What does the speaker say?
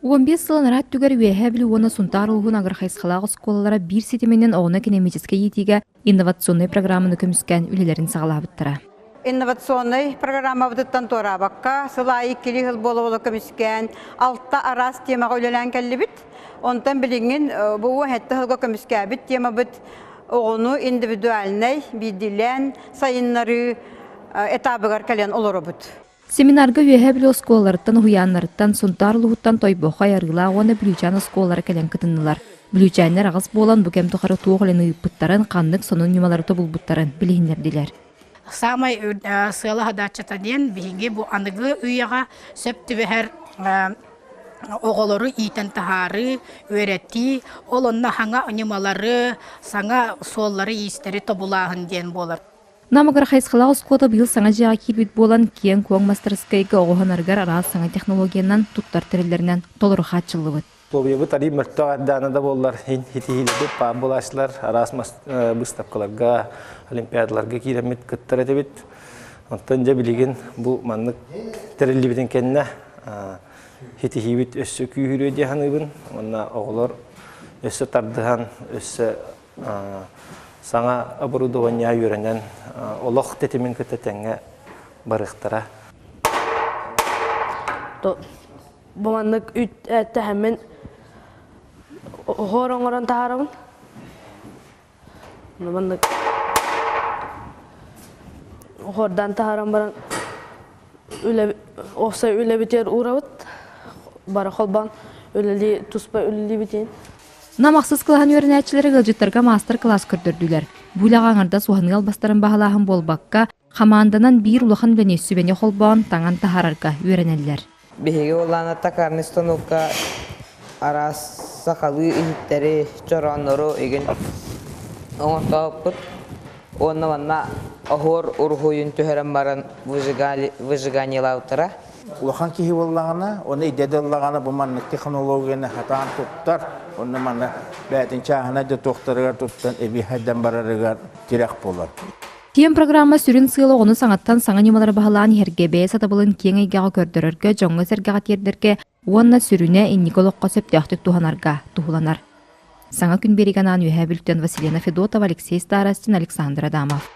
15 сыл анараа өттүгэр Үөһээ Бүлүү уонна Сунтаар улууһун агрохайысхалаах оскуолалара биир ситиминэн оҕону экономическай иитиигэ инновационнай программаны көмүскээн үлэлэрин саҕалаабыттара. Инновационнай программабытыттан туораабакка, сыл аайы иккилии сыл буола-буола көмүскээн, алта араас темаҕа үлэлээн кэллибит. Онтон билиҥҥин бу 17 сылга көмүскээбит темабыт оҕону индивидуальнай, биирдиилээн сайыннарыы этабыгар кэлэн олоробут. Семинарга Үөһээ Бүлүү оскуолаларыттан, уһуйааннарыттан, Сунтаар улууһуттан Тойбохой, Арыылаах уонна Бүлүүчээн оскуолалара кэлэн кытыннылар. Бүлүүчээннэр аҕыс буолан бу кэм тухары туох үлэни ыыппыттарын, ханнык сонун ньымалары тобулбуттарын билиһиннэрдилэр. Саамай сыала хадааччыта диэн биһиги бу аныгы үйэҕэ сөп түбэһэр оҕолору иитэн таһаарыы, үөрэтии, ол онно саҥа ньымалары, саҥа суоллары-иистэри тобулааһын диэн буолар. Намыгар хайысхалаах оскуола быйыл саҥа дьиэҕэ киирбит буолан, киэҥ-куоҥ мастарыскыайга оҕо уһанарыгар араас саҥа технологиянан туттар тэриллэринэн толору хааччыллыбыт. Условиябыт арыый мөлтөх эрдэҕинэ да буоллар, итиһиилэрбит баар буолааччылар, араас быыстапкаларга, олимпиадаларга киирэммит кыттар этибит. Онтон дьэ билигин бу маннык тэриллибитин кэннэ итиһиибит өссө күүһүрүө дии саныыбын. Уонна оҕолор өссө тардыһан, өссө саҥа оборудование үөрэнэн олох тэтимин кытта тэҥҥэ барыахтара. Бу маннык үт эттэһэммин оһуор оҥорон таһаарабын. Маннык оһуордаан таһааран баран үлэ уопсай үлэбитигэр уурабыт. Бары холбоон үлэлии туспа үлэлиибитин. Нам ахсыс кылааһын үөрэнээччилэрэ ыалдьыттарга маастар-кылаас көрдөрдүлэр. Бу үлэҕэ аҥардас уһаныы албастарын баһылааһын буолбакка, хамаанданан биир улахан үлэни сүбэни холбоон таҥан таһаарарга үөрэнэллэр. Биһиги Улаана токарный станокка араас сахалыы иһиттэри, чорооннору игин оҥортообуппут. Уонна манна оһуор уруһуйун түһэрэн баран выжиганиелаабыттара. Улахан киһи буоллаҕына, уонна идэ да ыллаҕына бу маннык технологияны хатаан туттар, онно манна бэйэтин чааһынай да туохтарыгар туттан эбии хайдан барарыгар тирэх буолар. Киэҥ программа сүрүн сыала оҕону саҥаттан саҥа ньымалары баһылаан иһэргэ, бэйэ сатабылын киэҥ эйгэҕэ көрдөрөргө, дьоҥҥо-сэргэҕэ тиэрдэргэ уонна сүрүнэ инники олоххо сөптөөхтүк туһанарга туһуланар. Саҥа күн биэригэ анаан Үөһээ Бүлтэн Василена Федотова, Алексей Старостин, Александр Адамов.